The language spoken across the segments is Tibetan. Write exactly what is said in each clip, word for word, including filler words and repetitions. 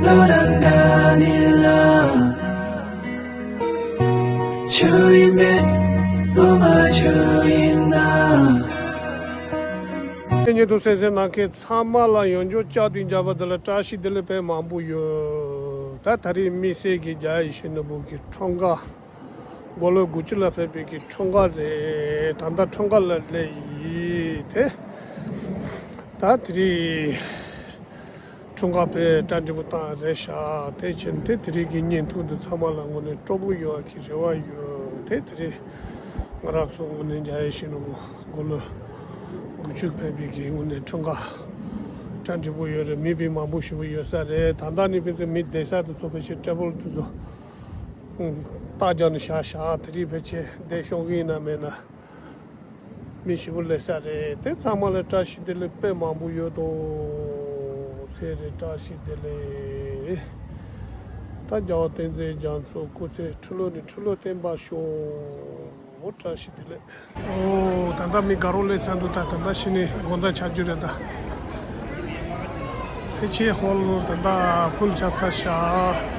བློ་རང་འདྲ་ནི་ལ། ཆུ་ཡིན་མེད་བློ་མ་ཆུ་ཡིན་ན། ཉེ་དུ་གསན་གཟིགས་གནང་མཁན་ཚང་མ་ལ་ཡང་བསྐྱར་བཅར་དུས་མཇལ་བ་འདི་ལ་བཀྲ་ཤིས་བདེ་ལེགས་དཔེ་མང་པོ་ཡོད། ད་ད་རེས་དམིགས་བསལ་གྱི་རྒྱ་ཡེ་ཤེས་ནོར་བུ་གི་འཁྲུངས་སྐར་དགུང་ལོ་དགུ་བཅུ་ལ་ཕེབས་པའི་གི་འཁྲུངས་སྐར་རེད། ད་ལྟ་འཁྲུངས་སྐར་ལ་སླེབས་ཡིན་ཏེ། ད་དེ་རིང་འཁྲུངས་སྐར་དཔེ་གྲ་འགྲིག་པོ་བཏང་རེད་ཤག་དེ་བྱས་ནས་དེ་དེ་རིང་གི་བརྙན་ཐུང་འདི་ཚང་མ་ལ་དངོས་གནས་སྤྲོ་པོ་ཡོང་བ་གི་རེ་བ་ཡོད། དེ་དེ་རིང་ང་རང་ཚོ་དངོས་གནས་རྒྱ་ཡེ་ཤེས་ནོར་བུ་དགུང་ལོ་དགུ་བཅུ་ཕེབས་པའི་གི་དངོས་གནས་འཁྲུངས་སྐར་གྲ་འགྲིག་པོ་ཡོད་རེད། མི་དཔེ་མང་པོ་ཞེ་པོ་ཡོད་ས་རེད། ད་ལྟ་ནས་ཕན་ཚུན་མི་བསྡད་ས་དེ་ཚོ་ཕལ་ཆེར་ཊེ་བལ་དེ་ཚོ་རྟ་རྒྱབ་ནས་བཞག་བཞག་དེ་རིང་ཕལ་ཆེར་བསྡད་ཤོག་གི་ཡིན་ན་མེད་ན། མི་ཞེ་པོ་སླེབས་ས་རེད། དེ་ཚང་མ་ལ་བཀྲ་ཤིས་བདེ་ལེགས་དཔེ་མང་པོ་ཡོད་དོ། ཚེ་རིང་བཀྲ་ཤིས་བདེ་ལེགས། ད་རྒྱལ་བ་བསྟན་འཛིན་རྒྱ་མཚོ་སྐུ་ཚེ་ཁྲི་ལོ་ནས་ཁྲི་ལོ་བརྟན་པར་ཤོག་བཀྲ་ཤིས་བདེ་ལེགས། ཨོ་ད་ལྟ་མི་དགའ་རོགས་སླེབས་ཚར་འདུག་ད་ད་ལྟ་གཞི་ནས་དགོང་དག་ཆགས་རྒྱུ་རེད་ད། ཕལ་ཆེར་ཧོལ་ད་ལྟ་ཕུལ་ཆགས་ཚར་ཤག་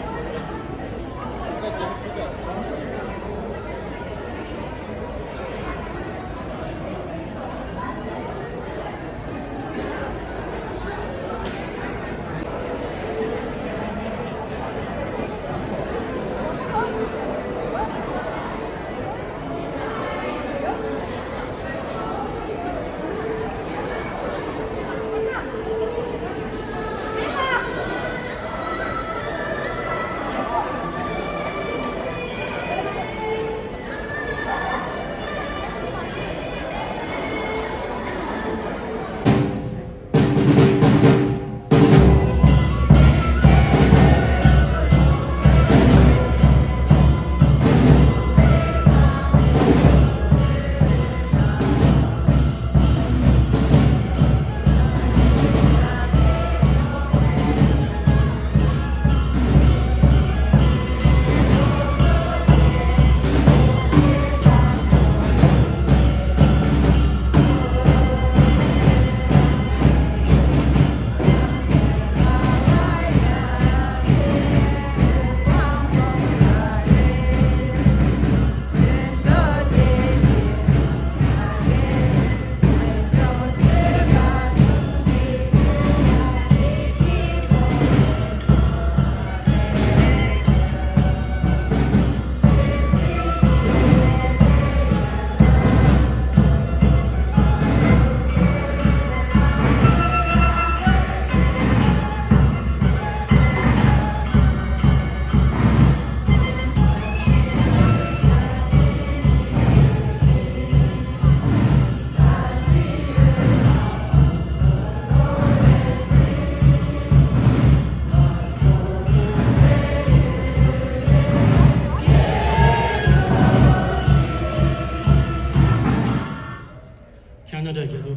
ཁ་ན་ཌ་རྒྱལ་པོ་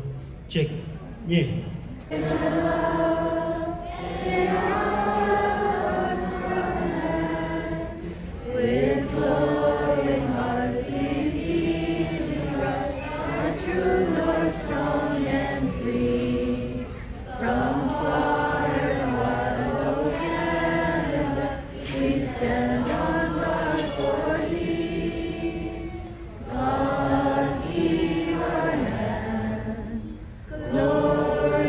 གཅིག་གཉིས། With glowing hearts we see thee rise, our true Lord, strong and free. From far and wide, O Canada, we stand on guard for thee. God, keep our land. Glory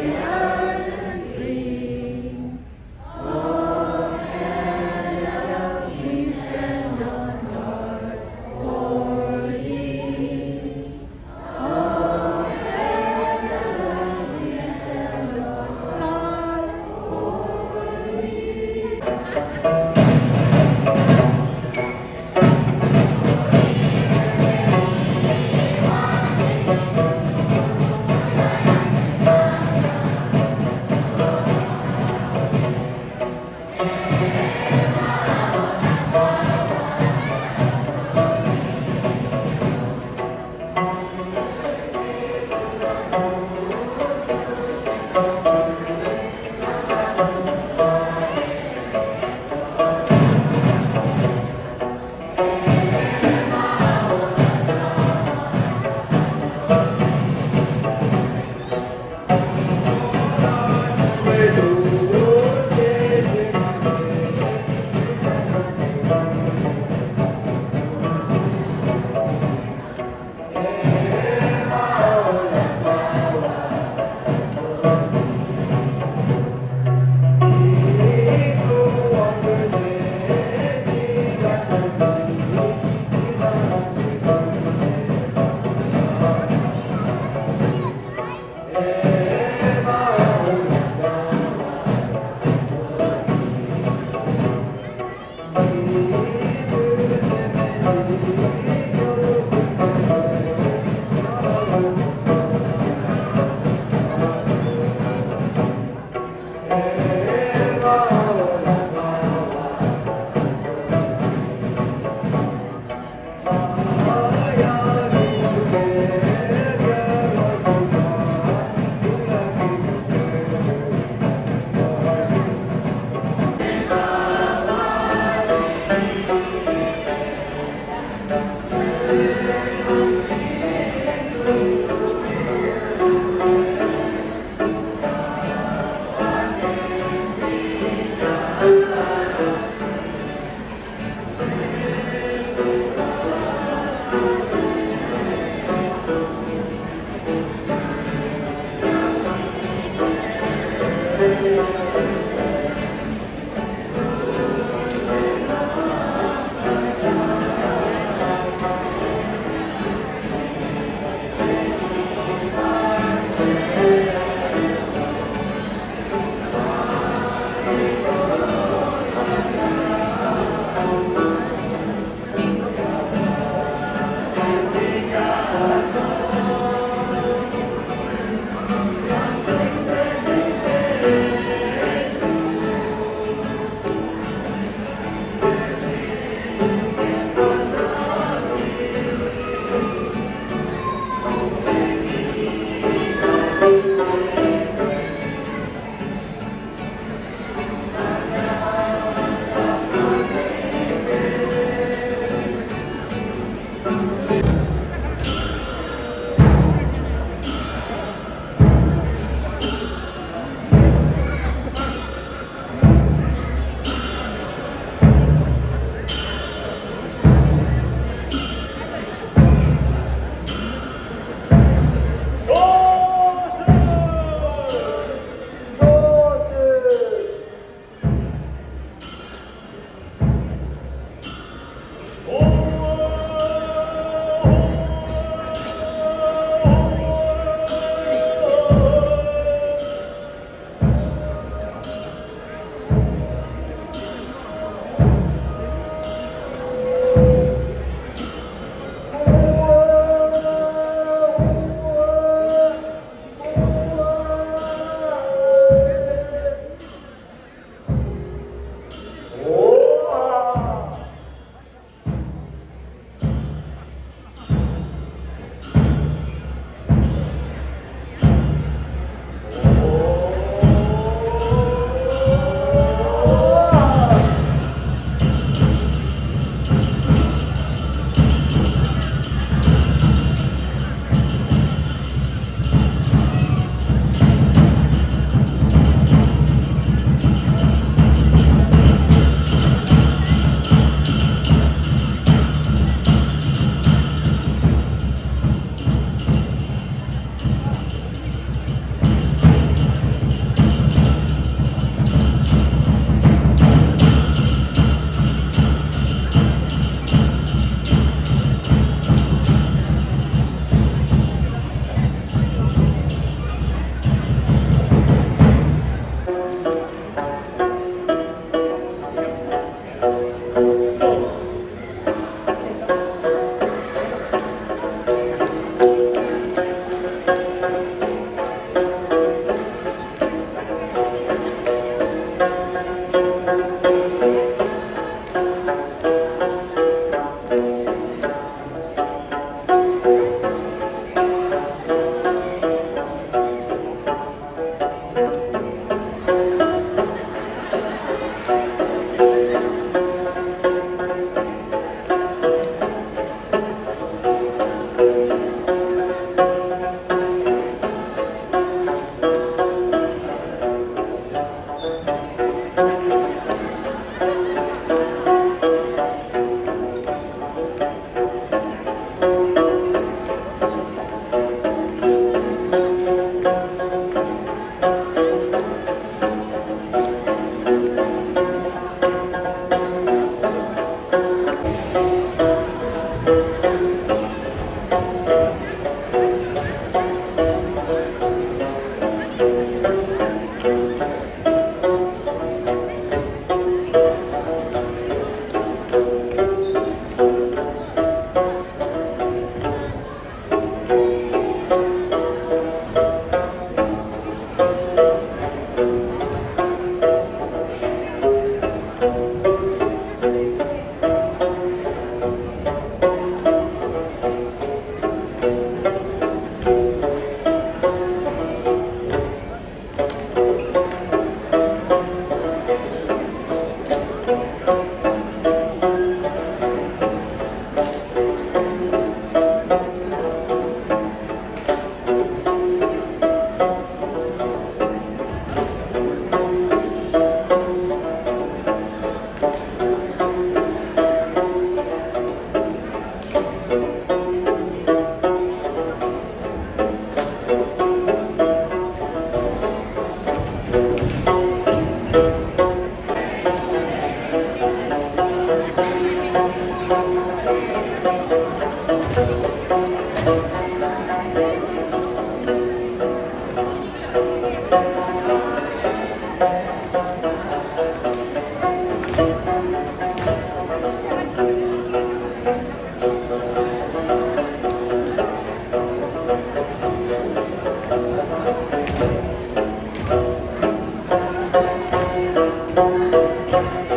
གངས་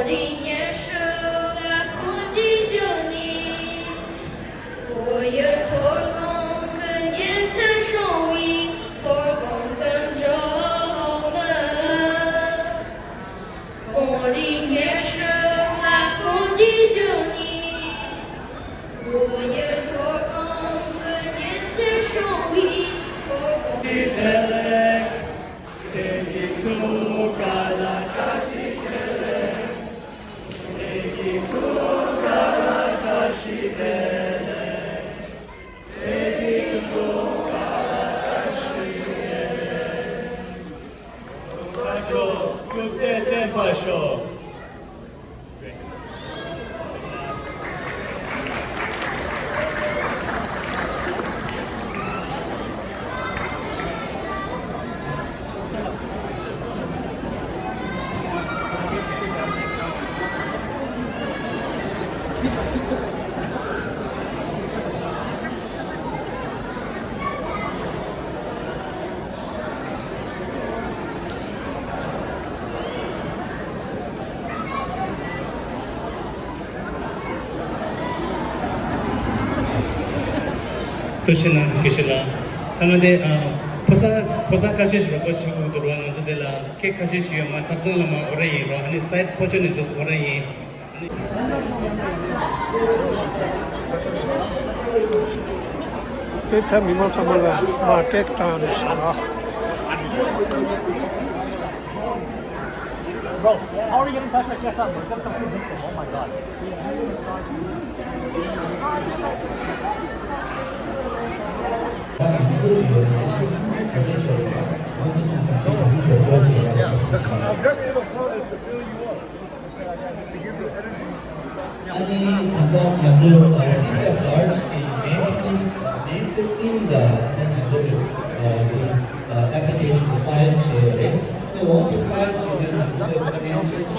རིའི་ཉི་ཤུ་ལ་སྐུ་མཆེད་ཞུ་ནི། བོད་ཡུལ་མཐོ་སྒང་གི་གཉེན་ཚན་སྲུང་བའི་མཐོ་སྒང་གི་འབྲོག་མི། གངས་རིའི་ཉི་ཤུ་ལ་སྐུ་མཆེད་ཞུ་ནི། བོད་ཡུལ་མཐོ་སྒང་གི་གཉེན་ཚན་སྲུང་བའི་མཐོ་སྒང་གི། ས་མཆོག་སྐུ་ཚེ་བརྟན་པར་ཤོག། བཀྲ་ཤིས་བདེ་ལེགས། དགེ་བཤེས་ལགས། ཐ་མ་དེ་ཨ། ཕོ་གསར་ཕོ་གསར་ཁ་ཤས་ཤིག་རོགས་པ་བྱེད་དགོས་འདུག་རོགས། ང་ཚོ་དེ་ལ་ཁྱེད་ཁ་ཤས་ཤིག་ཡོད་མ། ཐབ་ཚང་ལ་མ་འོ་ར་ཡིན་རོགས། ཨ་ནི་སའེ་ཌི་ཕོ་ཆོས་ནས་འདུག་འོ་ར་ཡིན། དེ་ཐད་མི་མང་ཚང་མ་ལ་མ་ཀེག་བཏང་རེད་ཤག Bro, how are you getting in touch with Jess on Brazil? Oh my god. ཨ་ནི་ད་ལྟ་ང་ཚོ་སི་ཕེབ་ལར་ཇི་གི་མེ་ཊུ་ཝེན་ཊི་མེ་ཕིཕ་ཊིན་ལ་ད་ལྟ་ང་ཚོ་གི་ཨ་འདི་ཨ་ཨེབ་ལི་ཀེ་ཤན་ཕའིལ་བྱས་ཡོད་རེད། ཨ་ནི་འོ་འདི་ཕའིལ་བྱས་ནས་ང་ཚོ་གི་ཕའི་ནན་སི་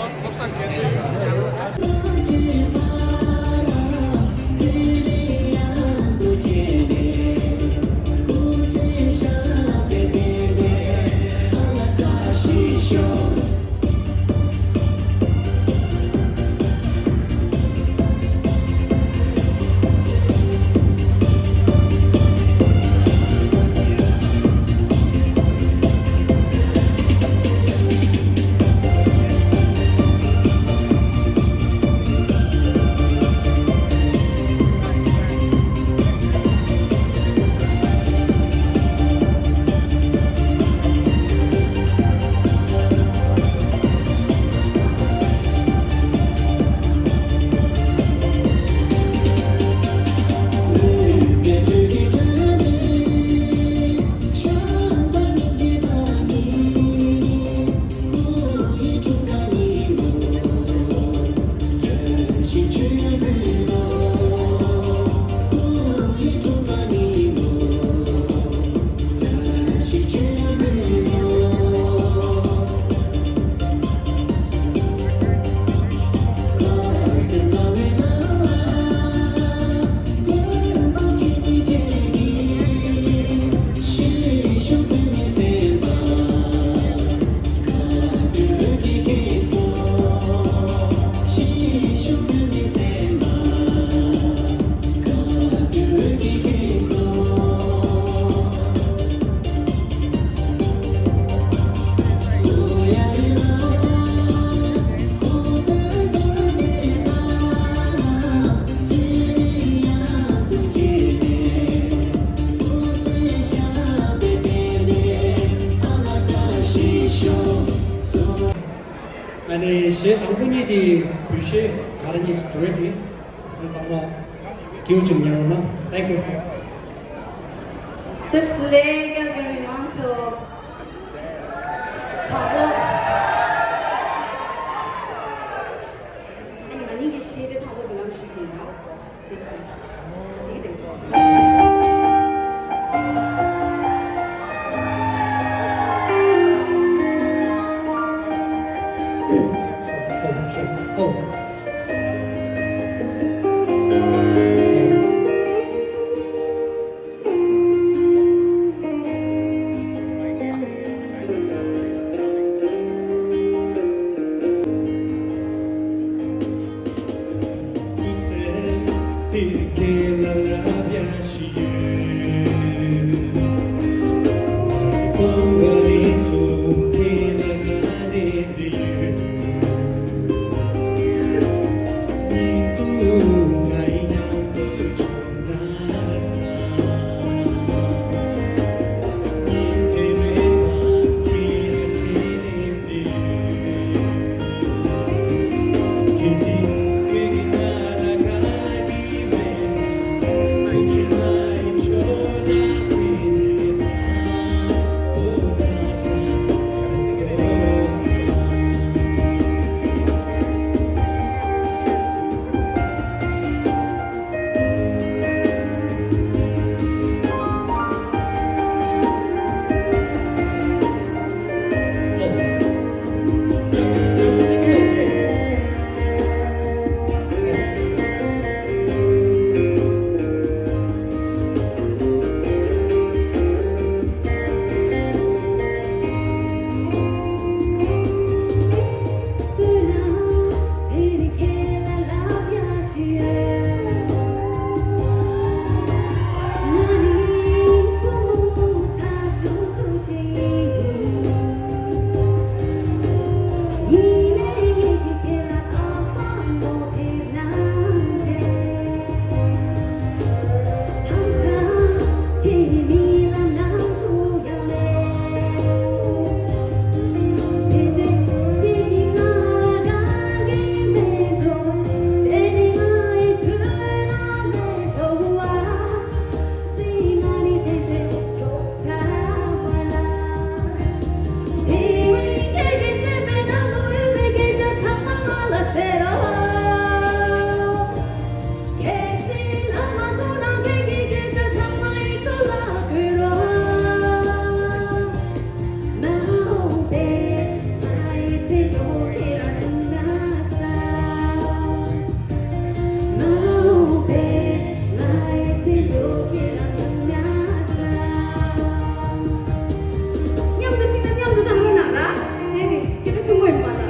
གཞས་དང་པོ་གཉིས་དེ་བོད་གཞས་ང་རང་གཉིས་ཀྱི་ཌུ་ཨེཊ་ཡིན། ང་ཚང་མ་སྐྱིད་པོ་བྱུང་ཉན་རོགས་གནང་། Thank you. Just like Galgari Manso. དང་པོ། ཨ་ནི་ང་གཉིས་ཀྱི་གཞས་དེ་དང་པོ་འབུལ་ལམ་ཞུ་གི་ཡིན་ལ། དེ་ཕྱིན། འགྲིག་གི་རེད། མཉམ་དུ་ཤིང་རྟ་མཉམ་དུ་བཏང་རོགས་གནང་ར། གཞས་དེ་སྐད་གྲགས་ཆེན་པོ་ཡིན་པ་ར།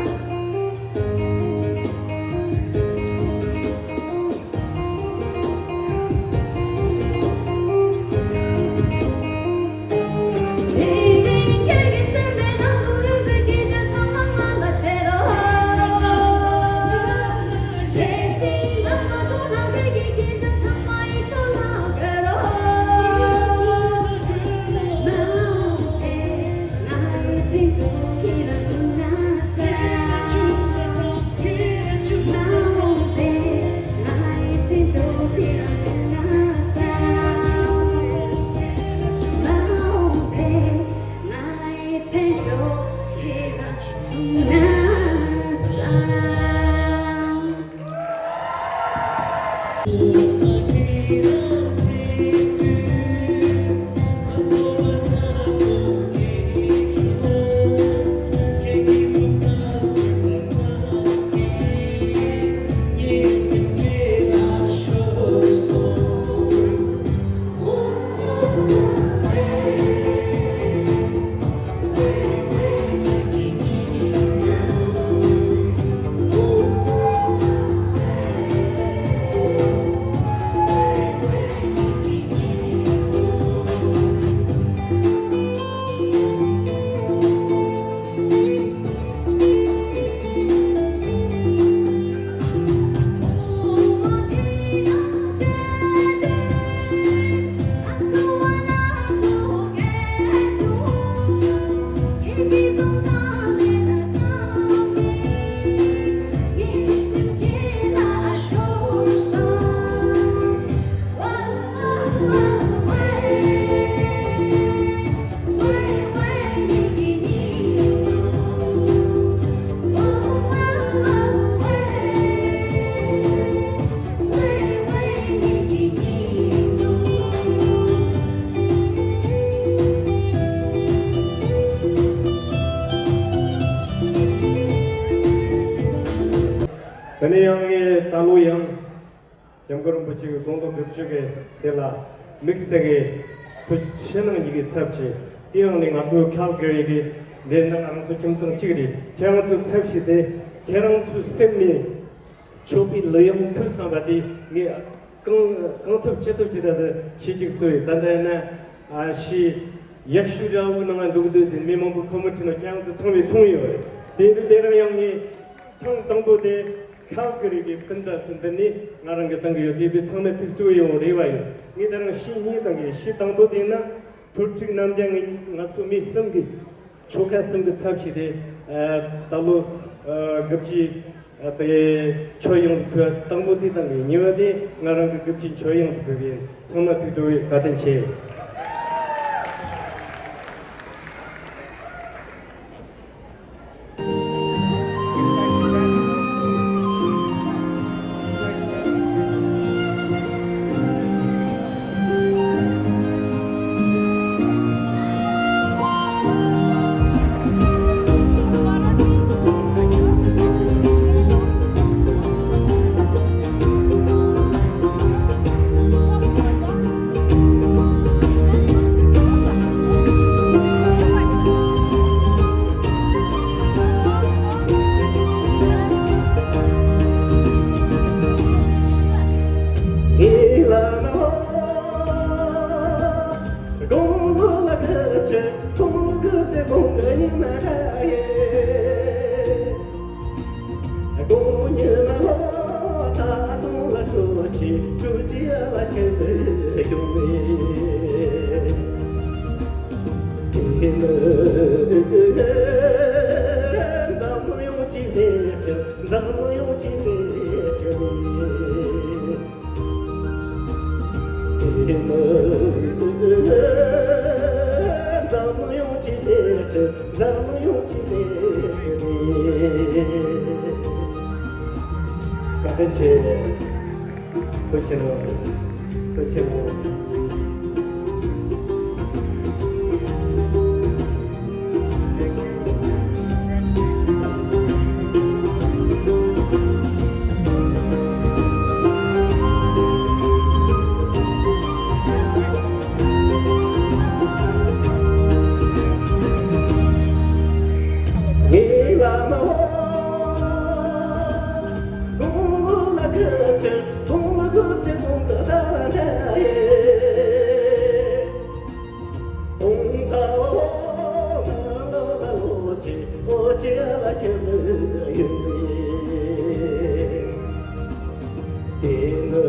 ནས་ཡང་ངས་ད་ལོ་ཡང་། སྐྱབས་མགོན་རིན་པོ་ཆེ་གི་དགུང་ལོ་དགུ་བཅུ་གི་དེ་ལ་དམིགས་བསལ་གྱི་ཐུགས་ཆེ་གནང་ཉིད་ཀྱི་ཚབ་བྱས། དེ་ཡང་ནི་ང་ཚོ་ཁལ་ག་རི་གི་འདིར་ནི་ང་རང་ཚོ་ཁྱིམ་ཚང་གཅིག་རེད། ཁྱེད་རང་ཚོའི་ཚབ་བྱས་ཏེ་ཁྱེད་རང་ཚོའི་སེམས་ནས་མཆོད་པའི་གླུ་དབྱངས་ཕུལ་བསམ་པ་དེ་ངས་གང་གང་ཐུབ་ཅི་ཐུབ་ཅི་ལྟར་དུ་ཞུ་གཅིག་གསོལ་ཡོད། ད་ལྟ་ཡིན་ན་ཨ་ཤི་ཡག་ཤོས་འདྲ་བོའི་ནང་འགྲོ་གི་འདུག་ཟེར་མི་མང་པོ་ཁོ་མོ་ཁྲིད་ནས་ཁྱེད་རང་ཚོ་ཚང་མས་མཐོང་ཡོད་རེད། དེ་འདུག་དེ་རིང་ཡང་ངས། ཐེངས་དང་པོ་དེ་ཁལ་ག་རི་གི་སྤུན་ཟླ་ཚོ་འདི་ནས་ང་རང་གི་བཏང་གི་ཡོད། དེ་དུས་ཚང་མས་ཐུགས་སྤྲོ་ཡོང་རེ་བ་ཡོད། ངས་ད་རང་ཤི་གཉིས་བཏང་གི་ཡོད། ཤི་དང་པོ་དེ་ན་ཕུར་ཁྲིག་རྣམ་རྒྱལ་ངས་ང་ཚོ་མི་གསུམ་གི་ཆོལ་ཁ་གསུམ་གི་ཚབ་བྱས་ཏེ་ད་ལོ་དགུ་བཅུའི་དེ་ཆོས་དབྱངས་ཕུལ། དང་པོ་དེ་བཏང་གི་ཡོད། གཉིས་པ་དེ་ང་རང་གི་དགུ་བཅུའི་ཆོས་དབྱངས་དེ་ཕུལ་གི་ཡིན། ཚང་མ་ཐུགས་སྤྲོ་བའི་བཀའ་དྲིན་ཆེ། དགུང་ཉི་མ་ལོ་ད་དུང་ལ་སྤྲོ་ཆེ་སྤྲོ་ཆེ་ལ་ཁྱེད་ཡོང་ངེ། དེ་ནི་འཛམ་གླིང་ཡོངས་ཀྱི་གནས་ཚུལ། འཛམ་གླིང་ཡོངས་ཀྱི་གནས་ཚུལ་རེད། དེ་ནི་འཛམ་གླིང་ཡོངས་ཀྱི་གནས་ཚུལ། འཛམ་གླིང་ཡོངས་ཀྱི་གནས་ཚུལ་རེད། བཀའ་དྲིན་ཆེ། ཐུགས་རྗེ་གནང་། ཐུགས་རྗེ་གནང་། ངའི་བླ་མ་ཧོ། དགུང་ལོ་ལ་སྐུ་ཚེ། དགུང་ལོ་སྐུ་ཚེ་དུང་གི་ཟླ་བ་འདྲ་ཡེ། དུང་ཟླ་བ་ཧོ། ང་ལོ་ལ་ལོ་ཆེ་ལོ་ཆེ་ལ་ཁྱེད་ལ་ཡོད་རེད། དེ་ནི་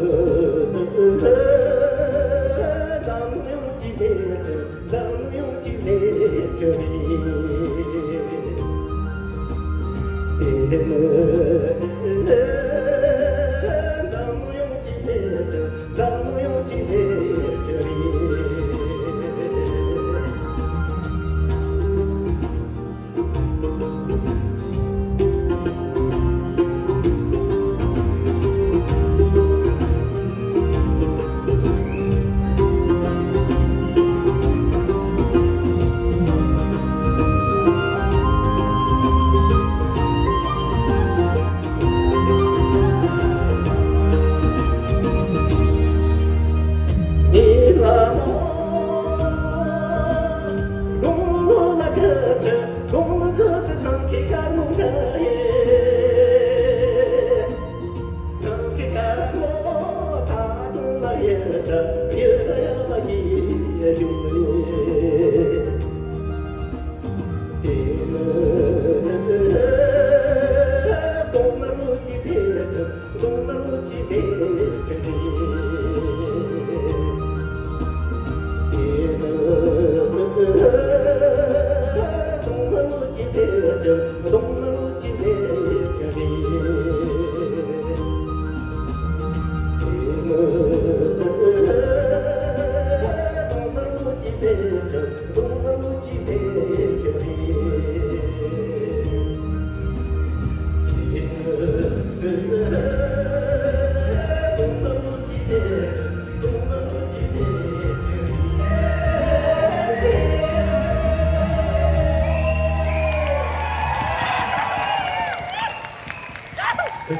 འཛམ་གླིང་ཡོངས་ཀྱི་གནས་ཚུལ། འཛམ་གླིང་ཡོངས་ཀྱི་གནས་ཚུལ་རེད། དེ་ནི་འཛམ་གླིང་ཡོངས་ཀྱི་གནས་ཚུལ། འཛམ་གླིང་ཡོངས་ཀྱི་གནས་ཚུལ་རེད།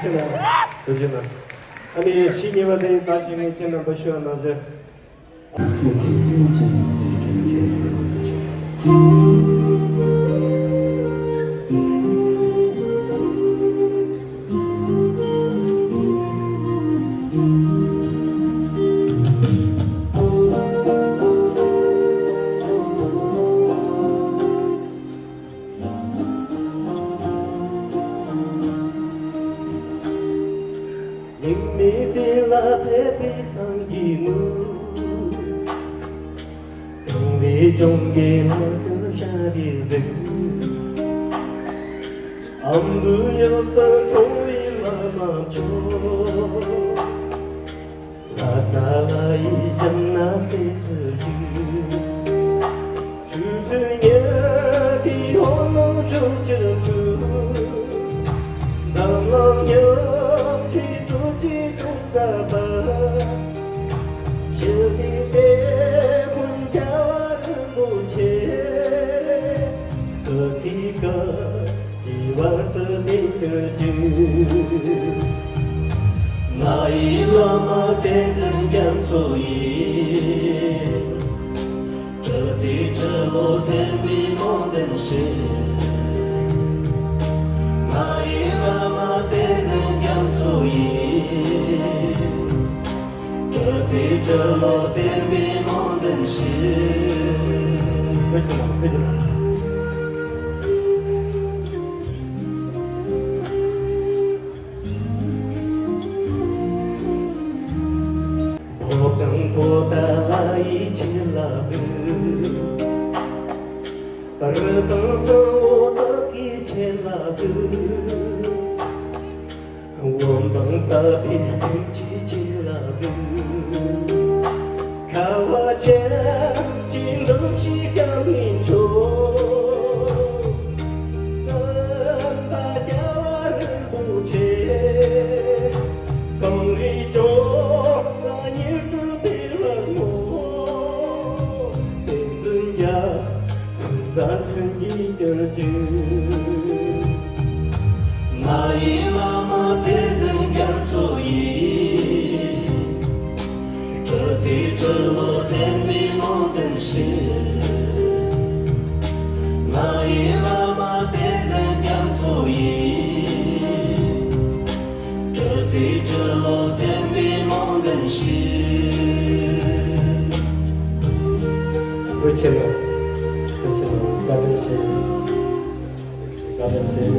ཁྱེད་རྣམས་ཐུགས་རྗེ་གནང་། ཨ་ནི་ཕྱི་ཉིན་པ་དེ་ཡིན་ད་ཞིག་ནས་ཁྱེད་རྣམ་པ་ཞུ་བ་གནང་ཞེས། ཉིན་མོའི་དུས་ལ་ཕེབས་པའི་སང་གི་ནུ། དུང་བའི་ལྗོངས་ཀྱི་ལྷ་སྐལ་ཤར་རིས་ཟིན། ཨམ་བུའི་ཡུལ་དུ་འཁྲུངས་པའི་བླ་མ་མཆོག་ལྷ་ས་ལ་ཡི་ཞབས་ན་སེ་ཁྲི་བཞུགས། ཆུ་སྲིན་ཉེ་དེའི་འོག་ནང་བཞུགས་ཀྱི་ཁྲུ། འཛམ་གླིང་ཉག་གཅིག་གྲུ་གཅིག་ཅུང་ཙམ་པ། ཞི་བདེའི་དེད་དཔོན་རྒྱལ་བ་རིན་པོ་ཆེ། སྐུ་ཚེ་ག་ཅི་བར་དུ་བརྟན་གྱུར་ཅིག་ང་ཡི་བླ་མ་བསྟན་འཛིན་རྒྱ་མཚོ་ཡིས། སྐུ་ཚེ་ཁྲི་ལོ་བརྟན་པའི་སྨོན་འདུན་ཞུ། ང་ཡི་བླ་མ་བསྟན་འཛིན་རྒྱ་མཚོ་ཡིས། སྐུ་ཚེ་ཁྲི་ལོ་བརྟན་པའི་སྨོན་འདུན་ཞུ། ཐུགས་རྗེ་གནང་། ཐུགས་རྗེ་གནང་། ཕོ་བྲང་པོ་ཏཱ་ལ་ཡི་ཆེ་ལ་བུ། རི་དྭགས་གཙང་བོ་སྟག་གི་ཆེ་ལ་བུ། བོད་འབངས་དད་པའི་སེམས་ཀྱི་ཆེ་ལ་བུ། ཁ་བ་ཅན་གྱི་འདུ་ཤེས་སྐྱབས་གནས་མཆོག་སྟོན་པ་རྒྱལ་བ་རིན་པོ་ཆེ། གངས་རིའི་ལྗོངས་ལ་མྱུར་དུ་ཕེབས་ལ་བསྔོ། བསྟན་འཛིན་རྒྱ་མཚོའི་མཛད་འཕྲིན་རྒྱས་གྱུར་ཅིག་ང་ཡི་བླ་མ་བསྟན་འཛིན་རྒྱ་མཚོ་ཡིས། སྐུ་ཚེ་ཁྲི་ལོ་བརྟན་པའི་སྨོན་འདུན་ཞུ། ང་ཡི་བླ་མ་བསྟན་འཛིན་རྒྱ་མཚོ་ཡིས། སྐུ་ཚེ་ཁྲི་ལོ་བརྟན་པའི་སྨོན་འདུན་ཞུ། ཐུགས་རྗེ་གནང་། ཐུགས་རྗེ་གནང་། བཀའ་དྲིན་ཆེ། བཀའ་དྲིན་ཆེ།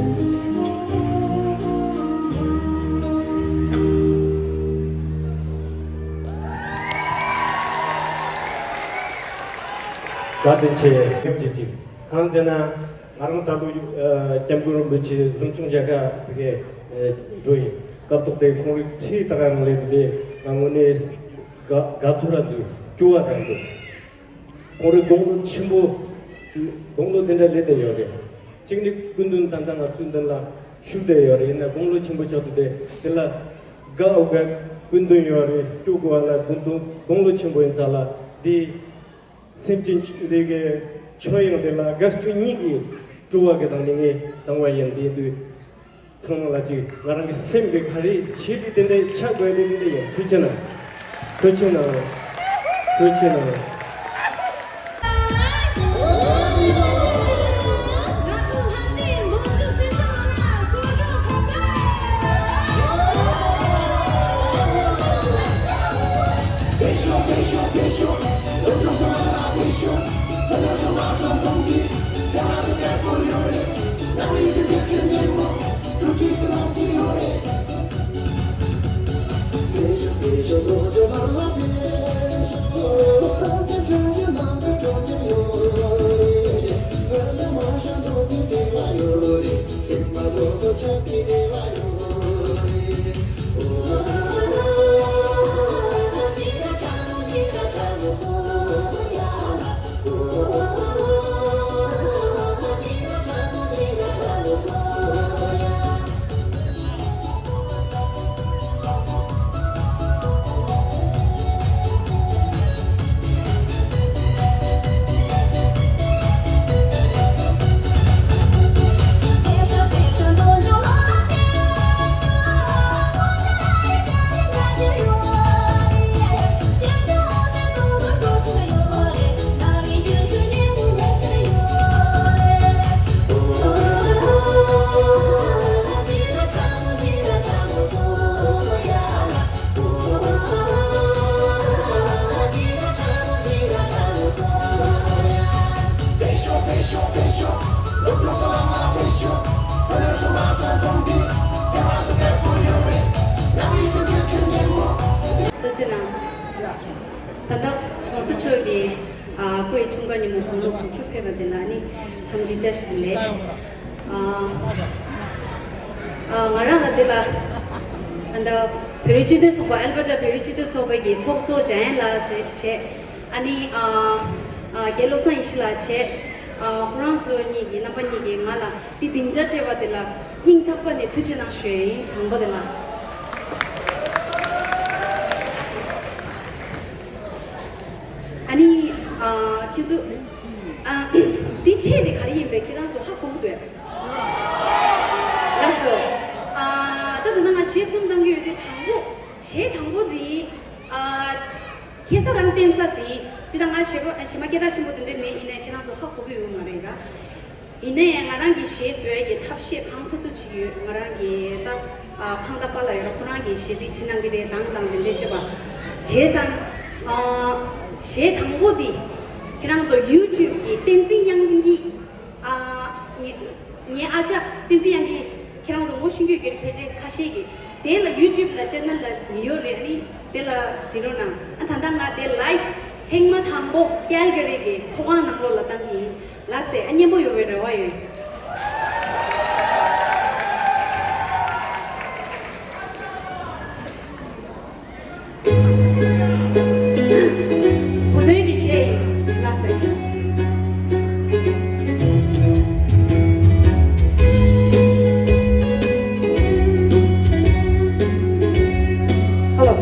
བཀའ་དྲིན་ཆེ། སྐྱབས་ཀྱི་ཅིག་གང་ཟེར་ན། ང་རང་ད་ལོ་ཨ་སྐྱབས་མགོན་རིན་པོ་ཆེ་གཟིམ་ཆུང་མཇལ་ཁ་ཕ་གིར་ཨ་འགྲོ་ཡིན། སྐབས་ཐོག་དེ་ཁོང་རང་ཁྲིད་ད་ག་རང་སླེབས་དུས་དེ་ང་དངོས་གནས་དགའ་དགའ་ཚོར་ར་འདུག་སྐྱོ་བ་ར་འདུག་ཁོང་རང་དགུང་ལོ་ཆེན་པོ། དགུང་ལོ་དེ་འདྲ་སླེབས་བསྡད་ཡོད་རེད། གཅིག་ནི་སྐུ་མདུན་ད་ལྟ་ང་ཚོའི་མདུན་ལ་བཞུགས་བསྡད་ཡོད་རེད། ཡིན་ན་དགུང་ལོ་ཆེན་པོ་ཆགས་དུས་དེ་དེ་ལ་དགའ་འོ་དགའ་སྐུ་མདུན་ཡོད་རེད། སྐྱོ་དགོས་པ་ལ་སྐུ་མདུན་དགུང་ལོ་ཆེན་པོ་ཡིན་ཙང་ལ་དེ། སེམས་ཅན་འདི་གའི་ཆོས་དབྱིངས་དེ་ལ་དགའ་སྐྱོ་གཉིས་ཀྱི་སྤྲོ་བ་གི་སྟེང་ནས་ངས་བཏང་བ་ཡིན། དེ་དུས་ཚང་མ་ལ་ཅིག་ང་རང་གི་སེམས་ཀྱི་ག་རེ་བྱེད་དུས་དེ་འདྲའི་ཆགས་དགོས་དེ་དེ་འདྲ་ཡིན། ཐུགས་རྗེ་གནང་། ཐུགས་རྗེ་གནང་། ཐུགས་རྗེ་གནང་། ད་ལྟ་གོང་ས་མཆོག་གི་ཨ་སྐུ་ཡི་འཁྲུངས་སྐར་ཉིན་མོ་དགུང་ལོ་དགུ་བཅུ་ཕེབས་པ་དེ་ལ་ནི་འཚམས་འདྲི་བཀྲ་ཤིས་བདེ་ལེགས། ཨ་ཨ་ང་རང་ལ་འདི་ལ་ད་ལྟ་བོད་རིགས་སྤྱི་མཐུན་ཚོགས་པ། ཨལ་བྷར་ཊ་བོད་རིགས་སྤྱི་མཐུན་ཚོགས་པ་གི་ཚོགས་གཙོ་འཇམ་དབྱངས་ལགས་དེ་བྱས། ཨ་ནི་ཨ་ཨ་རྒན་བློ་བཟང་ཡེ་ཤེས་ལགས་བྱས། ཨ་ཁོ་རང་ཚོ་གཉིས་ཀྱིས། རྣམ་པ་གཉིས་ཀྱིས་ང་ལ་འདི་སྡིངས་ཆ་སྤྲད་པ་དེ་ལ་སྙིང་ཐག་པ་ནས་ཐུགས་རྗེ་གནང་ཞུ་ཡ་ཡིན། དང་པོ་དེ་ལ། ཨ་ནི་ཨ་ཁྱེད་ཚོ་ཨ་འདི་ཆས་དེ་ག་རེ་ཡིན་པས་ཁྱེད་རང་ཚོ་ཧ་གོ་གི་འདུག་ཨ། ལགས་སོ། ཨ་ད་ད་ནང་ང་གཞས་གསུམ་གཏང་གི་ཡོད་དུས། དང་པོ་གཞས་དང་པོ་དེ་ཨ་ཁ་སང་རང་བཏོན་ས་ཟིན། ཅི་ད་ང་གཞས་པ་གཞས་མ་སྐད་གྲགས་ཆེན་པོ་དེ་འདྲ་མེད། ཡིན་ནའི་ཁྱེད་རང་ཚོ་ཧ་གོ་གི་ཡོད་མ་རེད་ག། ཡིན་ནའི་ང་རང་གི་གཞས་བཟོ་ཡས་ཀྱི་ཐབས་ཤེས་གང་ཐུབ་ཐུབ་བྱེད་ཀྱི་ཡོད། ང་རང་གི་ད་ཨ་ཁང་པ་ལ་ཡོད་ར། ཁོ་རང་གི་གཞས་ཚིག་བྲིས་གནང་གི་རེད། དང་དང་དེ་འདྲས་བྱེད་པ་བྱས་ཙང་ཨ་གཞས་དང་པོ་འདི་ཁྱེད་རང་ཚོ་ཡུ་ཊུབ་གི་བསྟན་འཛིན་དབྱངས་སྐྱིད། ཨ་ངའི་ངའི་ཨ་ཅག་བསྟན་འཛིན་དབྱངས་སྐྱིད། ཁྱེད་རང་ཚོ་ངོ་ཤེས་ཀྱི་ཡོད་ཀྱི་རེད། ཕལ་ཆེར་ཁ་ཤས་ཀྱིས། དེ་ལ་ཡུ་ཊུབ་ལ་ཆེ་ནལ་ལ་ཡོད་རེད། ཨ་ནི་དེ་ལ་གཟིགས་རོགས་གནང་། ཨ་ད་ལྟ་ང་དེ་ལའིབ་ཐེངས་མ་དང་པོ་ཀལ་ག་རི་གི་ཚོགས་ཁང་ནང་ལོགས་ལ་བཏང་གི་ཡིན། ལགས་སེ། ཨ་སྙན་པོ་ཡོང་བའི་རེ་བ་ཡོད། གོ་དོན་གྱི་གཞས་ཡིན། ལགས་སེ། ཧ་ལོ།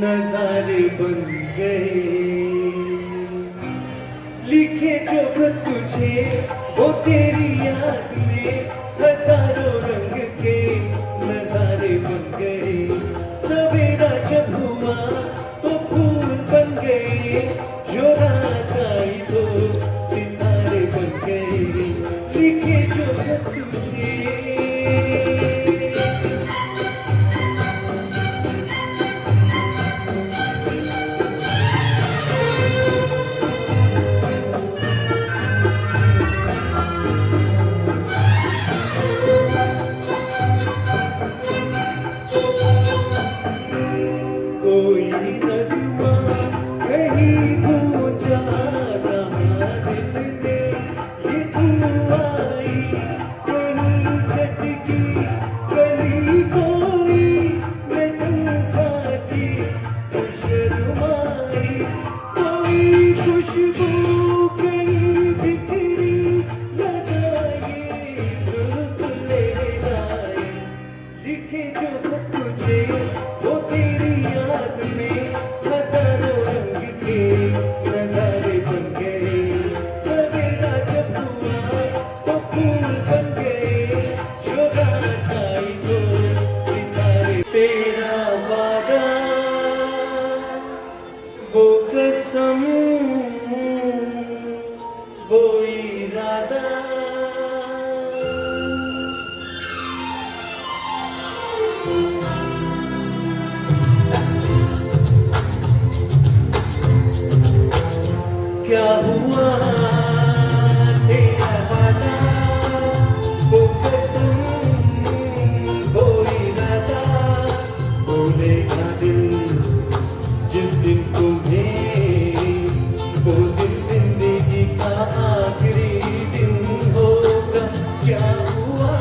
नजारे बन गए। लिखे जो खत तुझे, वो तेरी याद में हजारों रंग के नजारे बन गए। सवेरा जब हुआ तो फूल बन गए, जो रात आई तो सितारे बन गए। लिखे जो खत तुझे। कोई नगमा कहीं गूंजा रहा दिल में, ये तू आई कहीं झटकी गली कोई, मैं समझा कि तू शर्माई। कोई खुशबू कहीं बिखरी लगा, ये जुल्फ लहराए। लिखे जो खत तुझे, वो तेरी याद में हजारों रंग के नजारे बन गए। सवेरा जब हुआ तो फूल बन गए, जो रात आई तो सितारे। तेरा वादा, वो कसम, वो इरादा। क्या हुआ तेरा वादा, वो कसम, वो इरादा, बोलेगा दिल जिस दिन तुम्हें, वो दिन जिंदगी का आखिरी दिन होगा। क्या हुआ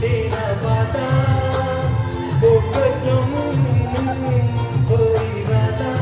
तेरा वादा, वो कसम, वो इरादा।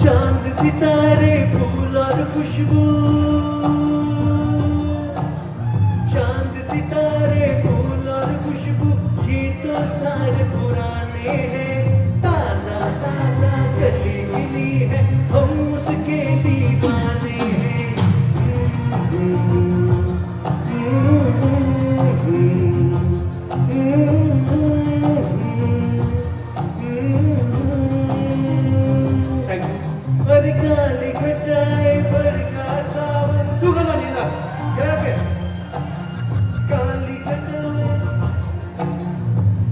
चांद सितारे फूल और खुशबू, चांद सितारे फूल और खुशबू, ये तो सारे पुराने हैं। ताजा ताजा कली खिली है, हम उसके दीवाने हैं। अरे काली घटाए बरखा सावन। सुगलो नीला, यार पे। काली घटाए,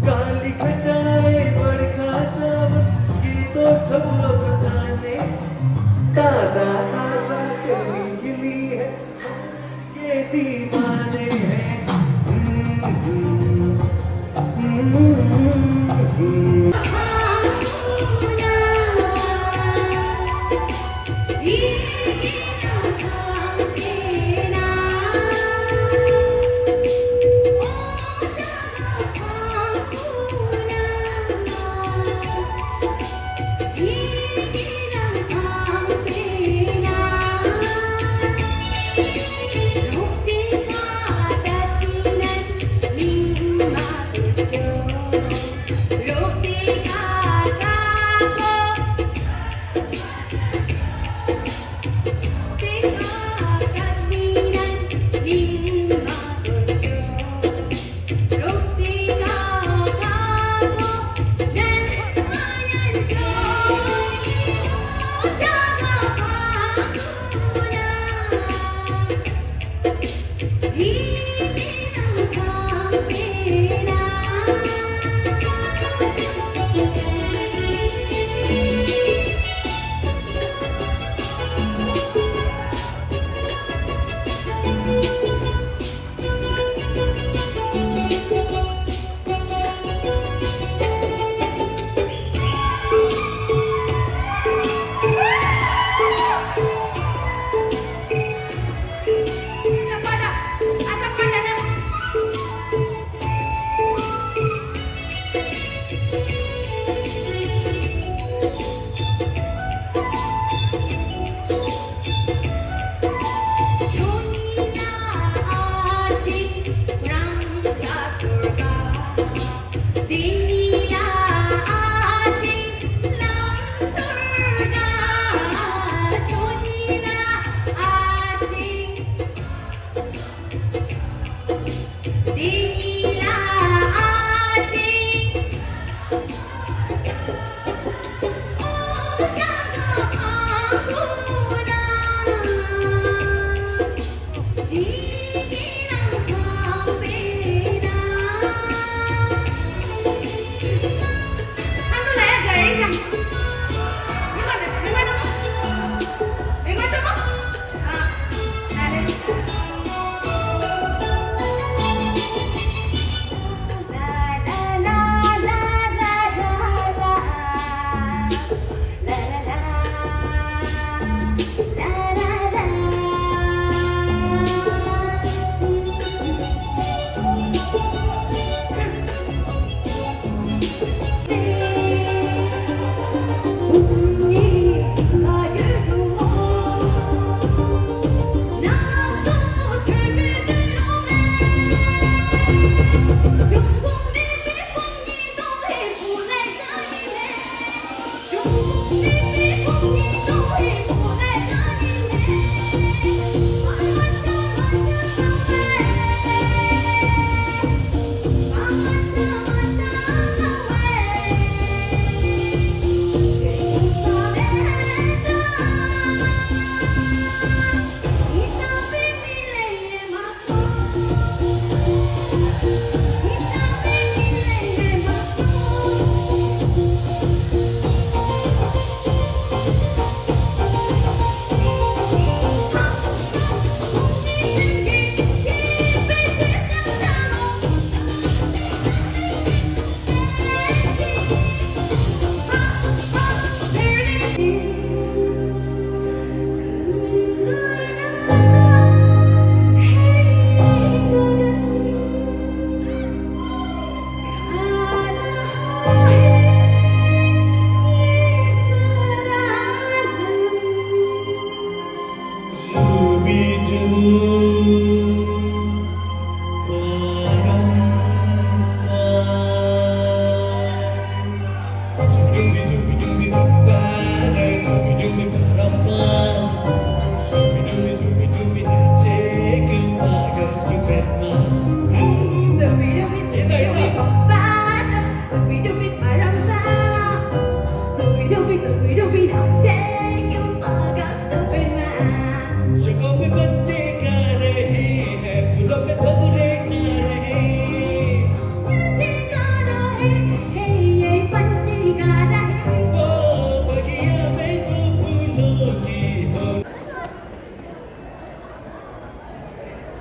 काली घटाए बरखा सावन, ये तो सब अफसाने। ताजा ताजा कली खिली है, ये दीवाने हैं।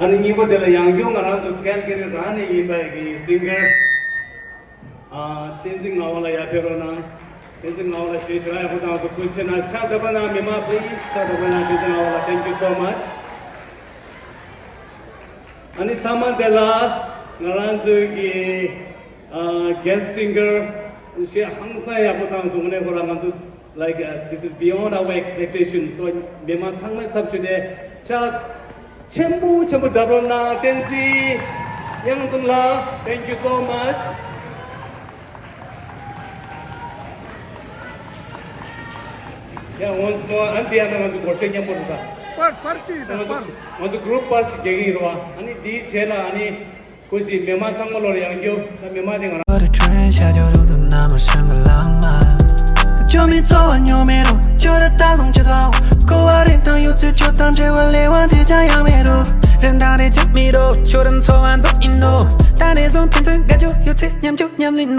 ཨ་ནི་གཉིས་པ་དེ་ལ་ཡང་བསྐྱར་ང་རང་ཚོ་ཀལ་ཀ་རི་རང་ནས་ཡིན་པའི་གི་སིང་གར། ཨ། བསྟན་འཛིན་ངག་དབང་ལགས་ཡར་ཕེབས་རོགས་གནང་། བསྟན་འཛིན་ངག་དབང་ལགས་ཞེ་ཞེ་དྲག་ཡག་པོ་བཏང་སོང་། ཐུགས་རྗེ་ཆེ་གནང་། ཕྱག་བརྡབ་པ་གནང་། མི་མང་པི་ལིས་ཕྱག་བརྡབ་པ་གནང་། བསྟན་འཛིན་ངག་དབང་ལགས། Thank you so much. ཨ་ནི་མཐའ་མ་དེ་ལ་ང་རང་ཚོའི་གི་ཨ། གྷེ་སི་ཊི་སིང་གར་ཞེ་ཧང་སང་ཡག་པོ་བཏང་སོང་། དངོས་གནས་ཁོ་རང་ང་ཚོ། Like, uh, this is beyond our expectation. So, མི་མང་ཚང་མས་ཚབ་ཞུས་ཏེ་ཕྱག་ཆེན་པོ་ཆེན་པོ་བརྡབ་རོགས་གནང་། བསྟན་འཛིན་གཡང་འཛོམས་ལགས། Thank you so much. Yeah, once more. ཨ་ནི་དེ་ཡང་ང་ཚོ་སྒོར་གཞས་མཉམ་པོ་རེད་ད། པར་པར་ཅིག་ད་ང་ཚོ་པར། ང་ཚོ་གུ་རུབ་པར་ཅིག་རྒྱག་གི་ཡིན་རེད་བ། ཨ་ནི་དེའི་རྗེས་ལ་ཨ་ནི། ཀུ་ཤི་མི་མང་ཚང་མ་ལོར་ཡང་རྒྱུ། ད་མི་མང་དེ་ང་རང་། ད་ནས་བཟུང་ཕན་ཚུན་དགའ་སྐྱོ་ཡོད་ཚད་མཉམ་སྤྱོད་མཉམ་ལེན་ནོ།